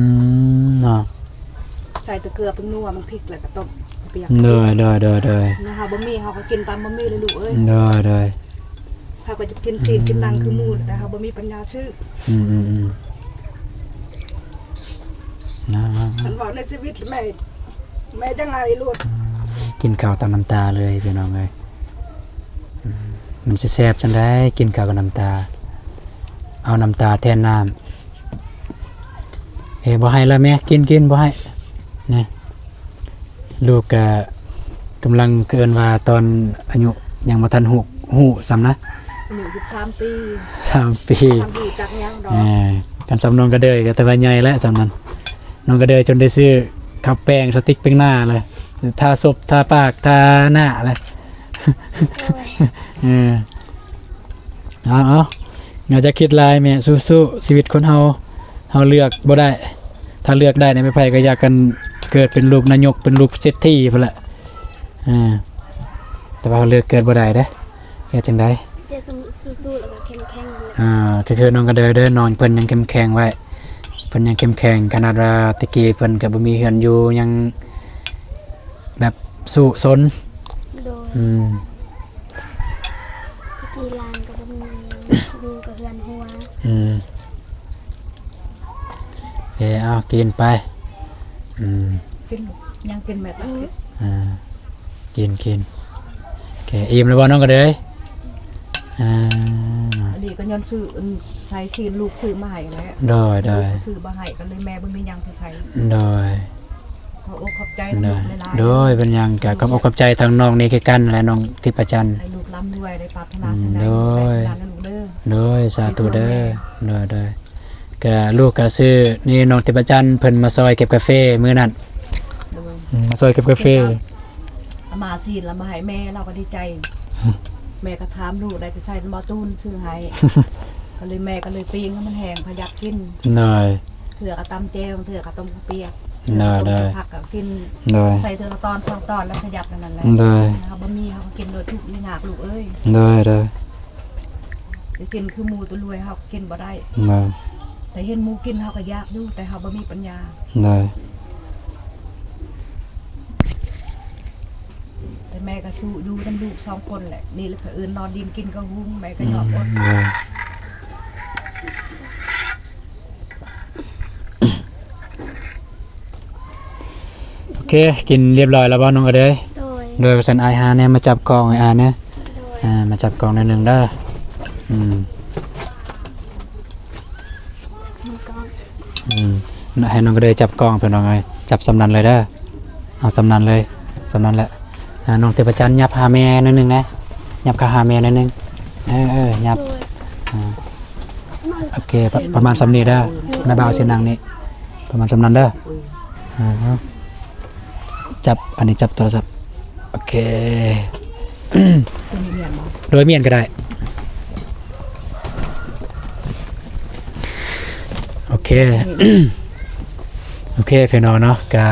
ມ ເນາະ ໃສ່ແຕ່ເກືອ ແປ້ງນົວ ໝາກພິກ ແລ້ວກໍຕົ້ມປຽກ. ໂດຍ ໂດຍ ໂດຍ ໂດຍ. ເຮົາບໍ່ມີ ເຮົາກໍກິນຕາມບໍ່ມີເລີຍລູກເອີຍ. ໂດຍ ໂດຍ. ເຮົາກໍຈະກິນຊີ້ນກິນໜັງຄືໝູ່ ແຕ່ເຮົາບໍ່ມີປັນຍາຊື້. ອືມ ອືມ ອືມ ນະ ຄັນເວົ້າໃນຊີວິດແມ່ ແມ່ຈັ່ງໄຫ້ໂລດ. ອືມ ກິນເຂົ້າຕາມນ້ຳຕາເລີຍພີ່ນ້ອງເອີຍ. ອືມ ມັນຊິແຊບຈັ່ງໃດ ກິນເຂົ້າກັບນ້ຳຕາ ເອົານ້ຳຕາແທນນ້ຳ. ເອີ ບໍ່ໃຫ້ລະແມ່ ກິນ ກິນ ບໍ່ໃຫ້ ນີ້. ລູກກະກຳລັງ ເອີ້ນວ່າຕອນອາຍຸຍັງບໍ່ທັນຮູ້ ຮູ້ສ່ຳນະ ອາຍຸສິບສາມປີ ສາມປີ ບໍ່ທັນຮູ້ຈັກຫຍັງດອກ. ເອີ ຄັນສ່ຳນ້ອງກະເດີຍກໍຖືວ່າໃຫຍ່ແລ້ວສ່ຳນັ້ນ. ນ້ອງກະເດີຍຈົນໄດ້ຊື້ເຂົ້າແປ້ງສະຕິກແປ້ງໜ້າແລ້ວ ທາສົບ ທາປາກ ທາໜ້າແລ້ວ. ໂອ້ຍ ເອີ. ເອົາ ເອົາ ຢ່າຈະຄິດຫຼາຍແມ່ ສູ້ໆ ຊີວິດຄົນເຮົາ ເຮົາເລືອກບໍ່ໄດ້. ຖ້າເລືອກໄດ້ນີ້ ໃຜໆກໍຢາກກັນເກີດເປັນລູກນາຍົກ ເປັນລູກເສດຖີພຸ້ນແຫຼະ. ເອີ ແຕ່ວ່າເຮົາເລືອກເກີດບໍ່ໄດ້ເດ້ ເຮັດຈັ່ງໃດ? ແຕ່ສູ້ໆ ແລ້ວກໍເຂັ້ມແຂງນັ້ນແຫຼະ. ອ່າ ກໍຄືນ້ອງກະເດີຍເດີ ນ້ອງເພິ່ນຍັງເຂັ້ມແຂງໄວ້ ເພິ່ນຍັງເຂັ້ມແຂງ ຂະໜາດວ່າແຕ່ກີ້ເພິ່ນກໍບໍ່ມີເຮືອນຢູ່ ຍັງແບບສູ້ຊົນ. ໂດຍ. ອືມ ທີ່ຫຼານກໍບໍ່ມີ ຢູ່ກັບເຮືອນຫົວ. ອືມ ເອີ ເອົາ ກິນໄປ. ອືມ ກິນ ຍັງກິນແມ່ຕັກ. ອ່າ ກິນ ກິນ. ໂອເຄ ອີ່ມແລ້ວບໍ່ນ້ອງກະເດີຍ? ອ່າ ອັນນີ້ກໍຍ້ອນຊື້ ອັນ ໃສ່ຊີ້ນລູກຊື້ມາໃຫ້ແຫຼະ. ໂດຍ ໂດຍ. ຊື້ມາໃຫ້ ກໍເລີຍແມ່ບໍ່ມີຫຍັງຊິໃສ່. ໂດຍ. ຂໍອົກຂອບໃຈນຳລູກຫຼາຍໆ. ໂດຍ ເປັນຫຍັງ ກະຂອບອົກຂອບໃຈທາງນ້ອງນີ້ຄືກັນແຫຼະ ນ້ອງທິບພະຈັນ ໃຫ້ລູກລ່ຳລວຍ ໄດ້ປາດຖະໜາ ອືມ ສິ່ງໃດ ໂດຍ ສມຫວັງສຳເລັດເດີ. ໂດຍ ສາທຸເດີ. ໂດຍ ໂດຍ. ກະລູກກະຊື້ນີ້ ນ້ອງທິບພະຈັນເພິ່ນມາຊ່ອຍເກັບກາເຟມື້ນັ້ນ. ໂດຍ. ອືມ ມາຊ່ອຍເກັບກາເຟ ເອົາມາຊີ້ນລະມາໃຫ້ແມ່ ລາວກໍດີໃຈ. ແມ່ກໍຖາມລູກໄດ້ ຈະໃສ່ໝໍ້ຕູນຊື້ໃຫ້ ກໍເລີຍ ແມ່ກໍເລີຍປີ້ງໃຫ້ມັນແຫ້ງ ພະຢັດກິນ. ໂດຍ. ເທື່ອກໍຕຳແຈ່ວ ເທື່ອກໍຕົ້ມເຂົ້າປຽກ. ໂດຍ ໂດຍ. ຜັກກໍກິນ. ໂດຍ. ໃສ່ເທື່ອລະຕອນສອງຕອນ ແລ້ວຂະຫຍັບແນວນັ້ນແຫຼະ. ໂດຍ. ເຮົາບໍ່ມີ ເຮົາກໍກິນໂດຍທຸກຍາກລູກເອີຍ. ໂດຍ ໂດຍ. ໄດ້ກິນຄືໝູ່ຕົວລວຍ ເຮົາກໍກິນບໍ່ໄດ້. ໂດຍ. ແຕ່ເຫັນໝູ່ກິນ ເຮົາກໍຢາກຢູ່ ແຕ່ເຮົາບໍ່ມີປັນຍາ. ໂດຍ. ແຕ່ແມ່ກໍສູ້ຢູ່ນຳລູກສອງຄົນແຫຼະ ນີ້ລະ ເຂົາເອີ້ນນອນດິນກິນເຂົ້າຫຸງ ແມ່ກໍຍອມອົດ. ໂດຍ. ເຄ ກິນຮຽບຮ້ອຍແລ້ວບໍ່ນ້ອງກະເດີຍ? ໂດຍ ໂດຍ ວ່າຊັ້ນ ອ້າຍຫາແດ່ ມາຈັບກ້ອງໃຫ້ອ້າຍແດ່. ໂດຍ ອ່າ ມາຈັບກ້ອງໜ້ອຍໜຶ່ງເດີ. ອືມ ອືມ ໃຫ້ນ້ອງກະເດີຍຈັບກ້ອງ ພີ່ນ້ອງເອີຍ ຈັບສ່ຳນັ້ນເລີຍເດີ. ເອົາສ່ຳນັ້ນເລີຍ ສ່ຳນັ້ນແຫຼະ. ອ່າ ນ້ອງທິບພະຈັນ ຫຍັບຫາແມ່ໜ້ອຍໜຶ່ງແດ່ ຫຍັບເຂົ້າຫາແມ່ໜ້ອຍໜຶ່ງ. ເອີ ເອີ ຫຍັບ. ໂດຍ ອ່າ ໂອເຄ ປະ ປະມານສ່ຳນີ້ເດີ. ນ້າບ່າວຊິນັ່ງນີ້ ປະມານສ່ຳນັ້ນເດີ. ອ່າ ຈັບ ອັນນີ້ຈັບໂທລະສັບ. ໂອເຄ ໂດຍ ມ້ຽນກໍໄດ້. ໂອເຄ ໂອເຄ ພີ່ນ້ອງເນາະ ກະ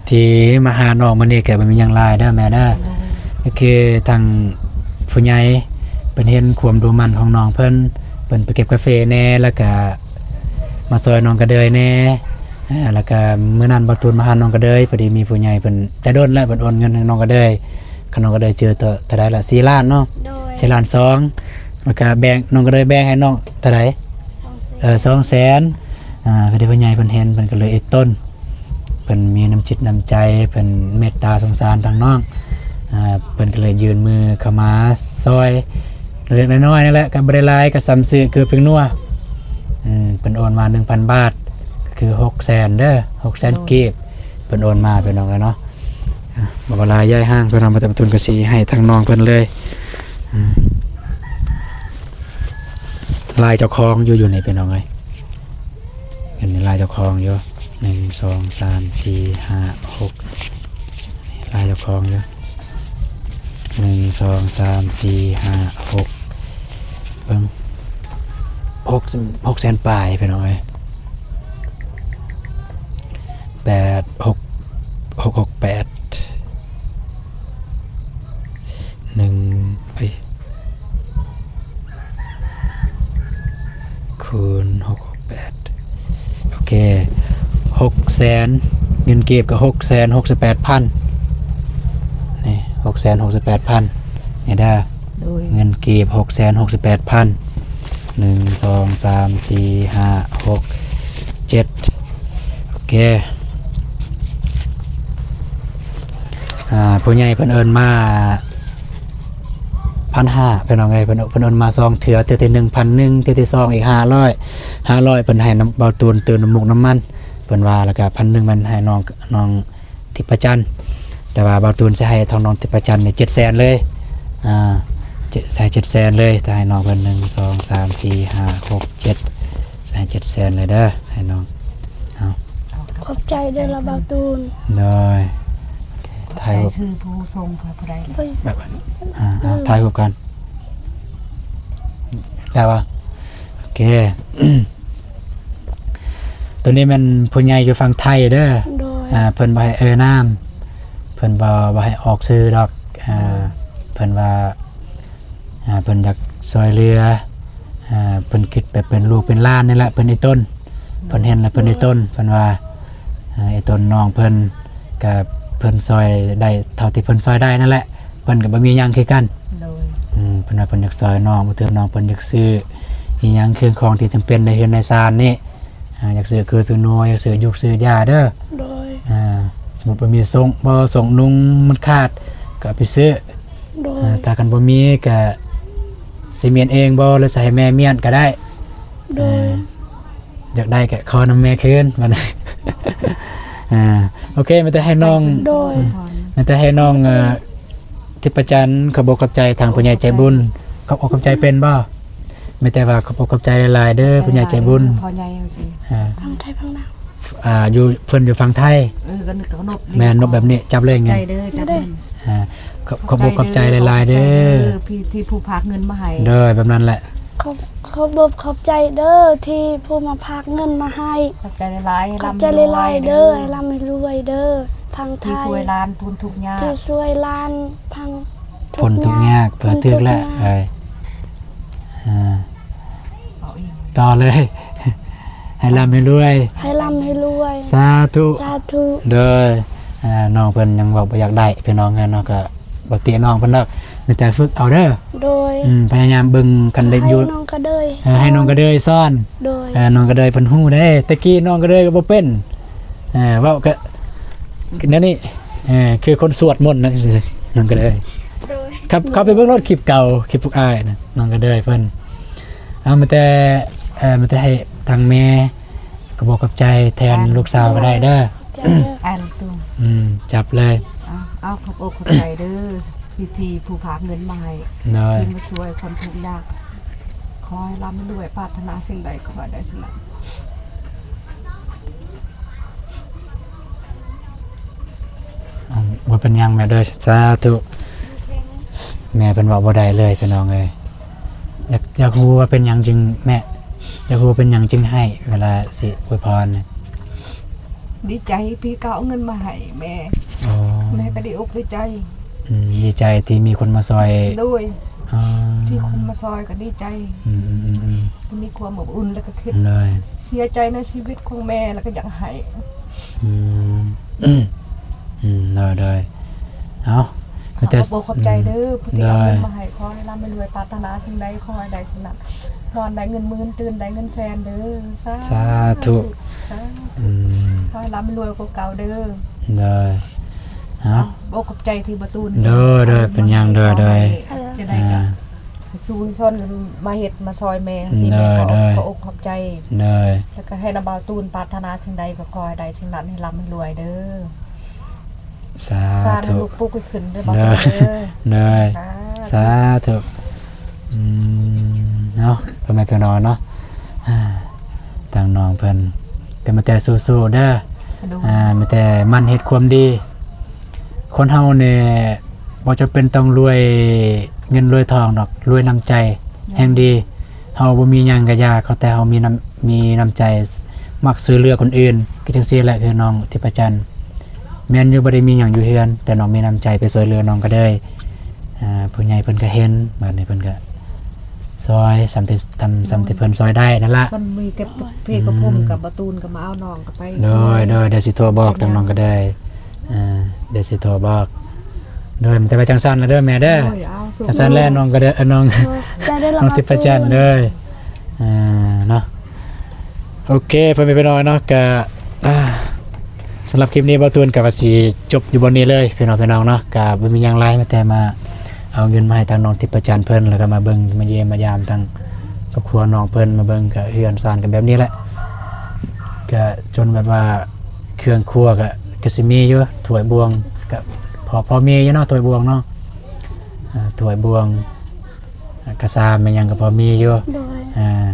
ທີ່ມາຫານ້ອງມື້ນີ້ກະບໍ່ມີຫຍັງຫຼາຍເດີແມ່ເດີ. ກໍຄືທາງຜູ້ໃຫຍ່ເພິ່ນເຫັນຄວາມດຸໝັ່ນຂອງນ້ອງເພິ່ນ ເພິ່ນໄປເກັບກາເຟແດ່ ແລ້ວກະມາຊ່ອຍນ້ອງກະເດີຍແດ່. ອ່າ ແລ້ວກະມື້ນັ້ນບ່າວຕູນມາຫານ້ອງກະເດີຍ ພໍດີມີຜູ້ໃຫຍ່ເພິ່ນ ແຕ່ດົນແລ້ວ ເພິ່ນໂອນເງິນໃຫ້ນ້ອງກະເດີຍ. ຄັນນ້ອງກະເດີຍຈື່ໂຕເທົ່າໃດລະ ສີ່ລ້ານເນາະ? ໂດຍ ສີ່ລ້ານສອງ. ແລ້ວກະແບ່ງ ນ້ອງກະເດີຍແບ່ງໃຫ້ນ້ອງເທົ່າໃດ? ສອງແສນ. ເອີ ສອງແສນ. ອ່າ ພໍດີຜູ້ໃຫຍ່ເພິ່ນເຫັນ ເພິ່ນກະເລີຍເອດຕົນ ເພິ່ນມີນ້ຳຈິດນ້ຳໃຈ ເພິ່ນເມດຕາສົງສານທາງນ້ອງ. ອ່າ ເພິ່ນກະເລີຍຍື່ນມືເຂົ້າມາຊ່ອຍ ເລັກໆນ້ອຍໆນີ້ແຫຼະ ກໍບໍ່ໄດ້ຫຼາຍ ກໍສ່ຳຊື້ເກືອເປັງນົວ. ອືມ ເພິ່ນໂອນມາໜຶ່ງພັນບາດ ກໍຄືຫົກແສນເດີ ຫົກແສນກີບ ເພິ່ນໂອນມາ ພີ່ນ້ອງເອີຍເນາະ. ອ່າ ບໍ່ວ່າຫຼາຍຢາຍຫ່າງ ພີ່ນ້ອງ ມາແຕ່ປະຕູນກໍຊິໃຫ້ທາງນ້ອງເພິ່ນເລີຍ. ອ່າ ລາຍເຈົ້າຂອງຢູ່ ຢູ່ນີ້ ພີ່ນ້ອງເອີຍ. ເຫັນລາຍເຈົ້າຂອງຢູ່ ໜຶ່ງ ສອງ ສາມ ສີ່ ຫ້າ ຫົກ ນີ້ລາຍເຈົ້າຂອງຢູ່ ໜຶ່ງ ສອງ ສາມ ສີ່ ຫ້າ ຫົກ ເບິ່ງ ຫົກ ຫົກແສນປາຍ ພີ່ນ້ອງເອີຍ. ແປດ ຫົກ ຫົກ ຫົກ ແປດ ໜຶ່ງ ເອີຍ ຄູນ ຫົກ ຫົກ ແປດ ໂອເຄ ຫົກແສນ ເງິນກີບກໍ ຫົກແສນຫົກສິບແປດພັນ ນີ້ ຫົກແສນຫົກສິບແປດພັນ ນີ້ເດີ ໂດຍ ເງິນກີບ ຫົກແສນຫົກສິບແປດພັນ ໜຶ່ງ ສອງ ສາມ ສີ່ ຫ້າ ຫົກ ເຈັດ ໂອເຄ. ອ່າ ຜູ້ໃຫຍ່ເພິ່ນເອີ້ນມາ ພັນຫ້າ ພີ່ນ້ອງເອີຍ ເພິ່ນ ເພິ່ນເອີ້ນມາສອງເທື່ອ ເທື່ອທີໜຶ່ງ ພັນໜຶ່ງ ເທື່ອທີສອງ ອີກ ຫ້າຮ້ອຍ ຫ້າຮ້ອຍ ເພິ່ນໃຫ້ນຳ ບ່າວຕູນຕື່ມນ້ຳມູກນ້ຳມັນ ເພິ່ນວ່າ ແລ້ວກະ ພັນໜຶ່ງ ແມ່ນໃຫ້ນ້ອງ ນ້ອງທິບພະຈັນ ແຕ່ວ່າບ່າວຕູນຊິໃຫ້ທາງນ້ອງທິບພະຈັນນີ້ ເຈັດແສນເລີຍ ອ່າ ເຈັດ ໃສ່ເຈັດແສນເລີຍ ຈະໃຫ້ນ້ອງເພິ່ນ ໜຶ່ງ ສອງ ສາມ ສີ່ ຫ້າ ຫົກ ເຈັດ ໃສ່ເຈັດແສນເລີຍເດີ ໃຫ້ນ້ອງ ເອົາ ຂອບໃຈເດີລະບ່າວຕູນ ໂດຍ ຖ່າຍຮູບ ຊື່ຜູ້ສົ່ງໃຫ້ຜູ້ໃດ ແບບ ອ່າ ເອົາ ອືມ ຖ່າຍຮູບກ່ອນ ໄດ້ບໍ່? ໂອເຄ ໂຕນີ້ແມ່ນຜູ້ໃຫຍ່ຢູ່ຝັ່ງໄທເດີ ໂດຍ ອ່າ ເພິ່ນບໍ່ໃຫ້ເອີ່ນນາມ ເພິ່ນບໍ່ ບໍ່ໃຫ້ອອກຊື່ດອກ ອ່າ ເພິ່ນວ່າ ອ່າ ເພິ່ນຢາກຊ່ວຍເຫຼືອ ອ່າ ເພິ່ນຄິດແບບເປັນລູກເປັນຫຼານນີ້ແຫຼະ ເພິ່ນອີ່ຕົນ ເພິ່ນເຫັນແລ້ວເພິ່ນອີ່ຕົນ ເພິ່ນວ່າ ອ່າ ອີ່ຕົນນ້ອງເພິ່ນ ກະເພິ່ນຊ່ອຍໄດ້ເທົ່າທີ່ເພິ່ນຊ່ອຍໄດ້ນັ້ນແຫຼະ ເພິ່ນກໍບໍ່ມີຫຍັງຄືກັນ ໂດຍ ອືມ ເພິ່ນວ່າເພິ່ນຢາກຊ່ອຍນ້ອງ ບາງເທື່ອນ້ອງເພິ່ນຢາກຊື້ອີ່ຫຍັງເຄື່ອງຂອງທີ່ຈຳເປັນໃນເຮືອນໃນຊານນີ້ ອ່າ ຢາກຊື້ເກືອເປັງນົວ ຢາກຊື້ຢູກຊື້ຢາເດີ ໂດຍ ອ່າ ສົມມຸດວ່າມີສົ້ງ ບໍ່ ສົ້ງນຸ່ງມັນຂາດ ກໍເອົາໄປຊື້ ໂດຍ ອ່າ ຖ້າຄັນບໍ່ມີກໍຊິມ້ຽນເອງບໍ່ ຫຼືຊິໃຫ້ແມ່ມ້ຽນກໍໄດ້ ໂດຍ ອ່າ ຢາກໄດ້ກໍຂໍນຳແມ່ຄືນ ບັດນີ້ ອ່າ ໂອເຄ ມີແຕ່ໃຫ້ນ້ອງ ໂດຍ ມີແຕ່ໃຫ້ນ້ອງ ເອີ ທິບພະຈັນ ຂອບອົກຂອບໃຈທາງຜູ້ໃຫຍ່ໃຈບຸນ ຂອບອົກຂອບໃຈເປັນບໍ່? ມີແຕ່ວ່າຂອບອົກຂອບໃຈຫຼາຍໆເດີ ຜູ້ໃຫຍ່ໃຈບຸນ ພໍ່ໃຫຍ່ວ່າຊີ້ ອ່າ ຝັ່ງໄທຝັ່ງລາວ ອ່າ ຢູ່ ເພິ່ນຢູ່ຝັ່ງໄທ ເອີ ກໍນຶກເອົານົບ ແມ່ນນົບແບບນີ້ ຈັບເລີຍ ຂອບໃຈເດີ ຈັບເລີຍ ອ່າ ຂອບ ຂອບອົກຂອບໃຈຫຼາຍໆເດີ ຂອບໃຈເດີ ທີ່ ທີ່ຜູ້ຝາກເງິນມາໃຫ້ ໂດຍ ແບບນັ້ນແຫຼະ ຂອບ ຂອບອົກຂອບໃຈເດີ ທີ່ຜູ້ມາຝາກເງິນມາໃຫ້ ຂອບໃຈຫຼາຍໆ ຂອບໃຈຫຼາຍໆເດີ ໃຫ້ລ່ຳໃຫ້ລວຍເດີ ຝັ່ງໄທ ທີ່ຊ່ວຍຫຼານພົ້ນທຸກຍາກ ທີ່ຊ່ວຍຫຼານພັງ ພົ້ນທຸກຍາກ ເພື່ອຖືກແລ້ວ ເອີຍ ອ່າ ຕໍ່ເລີຍ ໃຫ້ລ່ຳໃຫ້ລວຍ ໃຫ້ລ່ຳໃຫ້ລວຍ ສາທຸ ສາທຸ ໂດຍ ອ່າ ນ້ອງເພິ່ນຍັງເວົ້າບໍ່ຢາກໄດ້ ພີ່ນ້ອງເອີຍເນາະ ກໍບໍ່ຕິນ້ອງເພິ່ນດອກ ມີແຕ່ຝຶກເອົາເດີ ໂດຍ ອືມ ພະຍາຍາມເບິ່ງກັນໄດ້ຢູ່ ໃຫ້ນ້ອງກະເດີຍ ເອີ ໃຫ້ນ້ອງກະເດີຍສອນ ໂດຍ ເອີ ນ້ອງກະເດີຍເພິ່ນຮູ້ເດ້ ແຕ່ກີ້ນ້ອງກະເດີຍກໍບໍ່ເປັນ ເອີ ເວົ້າກໍ ແນວນີ້ ເອີ ຄືຄົນສວດມົນນະ ນ້ອງກະເດີຍ. ໂດຍ ຄັບ ເຂົ້າໄປເບິ່ງໂລດຄລິບເກົ່າ ຄລິບພວກອ້າຍນະ ນ້ອງກະເດີຍເພິ່ນ. ເອົາ ມີແຕ່ ເອີ ມີແຕ່ໃຫ້ທາງແມ່ ກະບອກຂອບໃຈແທນລູກສາວກະໄດ້ເດີ. ຈັບເດີ ອາ ອືມ ຈັບເລີຍ. ເອົາ ເອົາ ຂອບອົກຂອບໃຈເດີ ທີ່ ທີ່ຜູ້ຝາກເງິນມາໃຫ້ ໂດຍ ທີ່ມາຊ່ວຍຄົນທຸກຍາກ. ຂໍໃຫ້ລ່ຳໃຫ້ລວຍ ປາດຖະໜາສິ່ງໃດຂໍໃຫ້ໄດ້ສິ່ງນັ້ນ. ອືມ ບໍ່ເປັນຫຍັງແມ່ເດີ ສາທຸ. ແມ່ເພິ່ນເວົ້າບໍ່ໄດ້ເລີຍພີ່ນ້ອງເອີຍ. ຢາກ ຢາກຮູ້ວ່າເປັນຫຍັງຈຶ່ງ ແມ່ ຢາກຮູ້ວ່າເປັນຫຍັງຈຶ່ງໄຫ້ເວລາຊິອວຍພອນນະ? ດີໃຈທີ່ເຂົາເອົາເງິນມາໃຫ້ແມ່. ອໍ ແມ່ກະດີອົກດີໃຈ. ອືມ ດີໃຈທີ່ມີຄົນມາຊ່ອຍ. ໂດຍ ອໍ ທີ່ຄົນມາຊ່ອຍກະດີໃຈ. ອືມໆໆໆ ທີ່ມີຄວາມອົບອຸ່ນ ແລ້ວກະຄິດ ໂດຍ ເສຍໃຈໃນຊີວິດຂອງແມ່ ແລ້ວກະຢາກໃຫ້. ອືມ ອືມ ໂດຍໆ. ເອົາ ມີແຕ່ ຂອບອົກຂອບໃຈເດີ ຜູ້ທີ່ເອົາເງິນມາໃຫ້. ໂດຍ ຂໍໃຫ້ລ່ຳໃຫ້ລວຍ ປາດຖະໜາສິ່ງໃດຂໍໃຫ້ໄດ້ສິ່ງນັ້ນ. ນອນໄດ້ເງິນໝື່ນ ຕື່ນໄດ້ເງິນແສນເດີ. ສາ ສາທຸ ສາທຸ. ອືມ ຂໍໃຫ້ລ່ຳໃຫ້ລວຍກວ່າເກົ່າເດີ. ໂດຍ ເອົາ ຂອບອົກຂອບໃຈທີ່ບໍ່ຕູນ. ໂດຍໆ ເປັນຫຍັງ ໂດຍໆ ຈະໄດ້ກະ ອ່າ ສູ້ຊົນມາເຮັດມາຊ່ອຍແມ່. ໂດຍໆ ຂໍອົກຂອບໃຈ. ໂດຍ ແລ້ວກະໃຫ້ນຳບ່າວຕູນ ປາດຖະໜາສິ່ງໃດກະຂໍໃຫ້ໄດ້ສິ່ງນັ້ນ ໃຫ້ລ່ຳໃຫ້ລວຍເດີ. ສາທຸ ສາທຸ ລູກປຸກໃຫ້ຂຶ້ນເດີ ໂດຍ ໂດຍ ສາທຸ ສາທຸ. ອືມ ເນາະ ພໍ່ແມ່ພີ່ນ້ອງເນາະ ອ່າ ທາງນ້ອງເພິ່ນກະມີແຕ່ສູ້ໆເດີ. ໂດຍ ອ່າ ມີແຕ່ໝັ່ນເຮັດຄວາມດີ. ຄົນເຮົານີ້ບໍ່ຈຳເປັນຕ້ອງລວຍເງິນລວຍທອງດອກ ລວຍນ້ຳໃຈແຮ່ງດີ. ເຮົາບໍ່ມີຫຍັງກະຢ່າ ຂໍແຕ່ເຮົາມີນ້ຳ ມີນ້ຳໃຈ ມັກຊ່ວຍເຫຼືອຄົນອື່ນ ຄືຈັ່ງຊີ້ແຫຼະ ຄືນ້ອງທິບພະຈັນ. ແມ່ນຢູ່ບໍ່ໄດ້ມີຫຍັງຢູ່ເຮືອນ ແຕ່ນ້ອງມີນ້ຳໃຈໄປຊ່ວຍເຫຼືອນ້ອງກະເດີຍ. ອ່າ ຜູ້ໃຫຍ່ເພິ່ນກະເຫັນ ບາດນີ້ເພິ່ນກະຊ່ອຍສ່ຳທີ່ ສ່ຳທີ່ເພິ່ນຊ່ອຍໄດ້ນັ້ນລະ. ເພິ່ນມີເກັບເພກະພົມ ອືມ ກັບບ່າວຕູນກະມາເອົານ້ອງກະໄປ. ໂດຍໆ ດຽວຊິໂທບອກທາງນ້ອງກະເດີຍ. ອ່າ ດຽວຊິໂທບອກ. ໂດຍ ມີແຕ່ວ່າຈັ່ງຊັ້ນລະເດີແມ່ເດີ. ໂດຍ ເອົາ ຈັ່ງຊັ້ນແຫຼະ ນ້ອງກະເດີຍ ນ້ອງ ນ້ອງທິບພະຈັນເດີ. ອ່າ ເນາະ ໂອເຄ ພໍ່ແມ່ພີ່ນ້ອງເນາະ ກະ ອ່າ ສຳລັບຄລິບນີ້ບ່າວຕູນກະວ່າຊິຈົບຢູ່ບ່ອນນີ້ເລີຍ ພີ່ນ້ອງ ພີ່ນ້ອງເນາະ. ກະບໍ່ມີຫຍັງຫຼາຍ ມີແຕ່ມາເອົາເງິນມາໃຫ້ທາງນ້ອງທິບພະຈັນເພິ່ນ ແລ້ວກະມາເບິ່ງມາຢ້ຽມມາຢາມທາງຄອບຄົວນ້ອງເພິ່ນ ມາເບິ່ງກະເຮືອນຊານກະແບບນີ້ແຫຼະ. ກະຈົນແບບວ່າເຄື່ອງຄົວກະ ກະຊິມີຢູ່ ຖ້ວຍບ່ວງກະພໍ ພໍມີຢູ່ເນາະ ຖ້ວຍບ່ວງເນາະ. ອ່າ ຖ້ວຍບ່ວງ ອ່າ ກະຊາມແມ່ນຫຍັງກະພໍມີຢູ່. ໂດຍ ອ່າ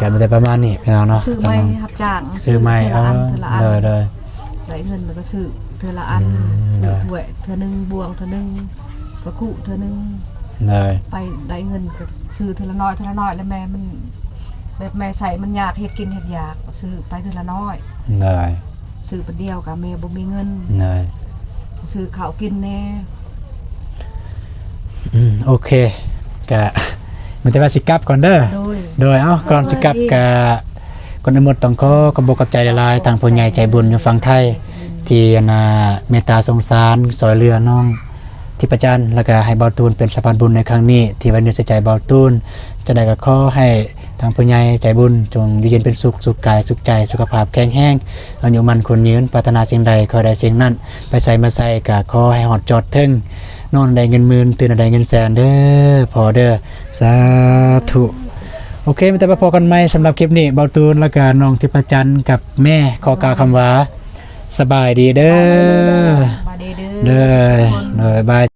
ກະມີແຕ່ປະມານນີ້ພີ່ນ້ອງເນາະ. ຊື້ໃໝ່ ຮັບຈ້າງ ຊື້ໃໝ່ ເອີ ເທື່ອລະອັນ ເທື່ອລະອັນ. ໂດຍໆ ໄດ້ເງິນແລ້ວກະຊື້ເທື່ອລະອັນ. ອືມ ຊື້ ໂດຍ ຖ້ວຍເທື່ອໜຶ່ງ ບ່ວງເທື່ອໜຶ່ງ ກະຄຸເທື່ອໜຶ່ງ. ໂດຍ ໄປໄດ້ເງິນກະຊື້ເທື່ອລະໜ້ອຍ ເທື່ອລະໜ້ອຍ ແລ້ວແມ່ມັນ ແບບແມ່ໃຊ້ມັນຍາກ ເຮັດກິນເຮັດຢາກ ຊື້ໄປເທື່ອລະໜ້ອຍ. ໂດຍ ຊື້ບາດດຽວກະແມ່ບໍ່ມີເງິນ. ໂດຍ ຊື້ເຂົ້າກິນແດ່. ອືມ ໂອເຄ ກະມີແຕ່ວ່າຊິກັບກ່ອນເດີ. ໂດຍ ໂດຍ ເອົາ ກ່ອນຊິກັບກະ ກ່ອນອື່ນໝົດຕ້ອງຂໍຂອບອົກຂອບໃຈຫຼາຍໆ ທາງຜູ້ໃຫຍ່ໃຈບຸນຢູ່ຝັ່ງໄທ ທີ່ ອັນນ່າ ເມດຕາສົງສານຊ່ວຍເຫຼືອນ້ອງທິບພະຈັນ ແລ້ວກະໃຫ້ບ່າວຕູນເປັນສະພານບຸນໃນຄັ້ງນີ້ ທີ່ໄວ້ເນື້ອໃສ່ໃຈບ່າວຕູນ. ຈັ່ງໃດກະຂໍໃຫ້ ທາງຜູ້ໃຫຍ່ໃຈບຸນ ຈົ່ງຢູ່ເຢັນເປັນສຸກ ສຸກກາຍສຸກໃຈ ສຸຂະພາບແຂງແຮງ ອາຍຸໝັ້ນຂວັນຍືນ ປາດຖະໜາສິ່ງໃດຂໍໃຫ້ໄດ້ສິ່ງນັ້ນ ໄປໃສມາໃສກະຂໍໃຫ້ຮອດຈອດເຖິງ. ນອນໄດ້ເງິນໝື່ນ ຕື່ນໄດ້ເງິນແສນເດີພໍ່ເດີ. ສາທຸ. ໂອເຄ ມີແຕ່ວ່າພໍ້ກັນໃໝ່. ສຳລັບຄລິບນີ້ ບ່າວຕູນ ແລ້ວກະນ້ອງທິບພະຈັນກັບແມ່ ຂໍກ່າວຄຳວ່າ ສະບາຍດີເດີ. ສະບາຍດີເດີ. ໂດຍ ໂດຍ ບາຍ.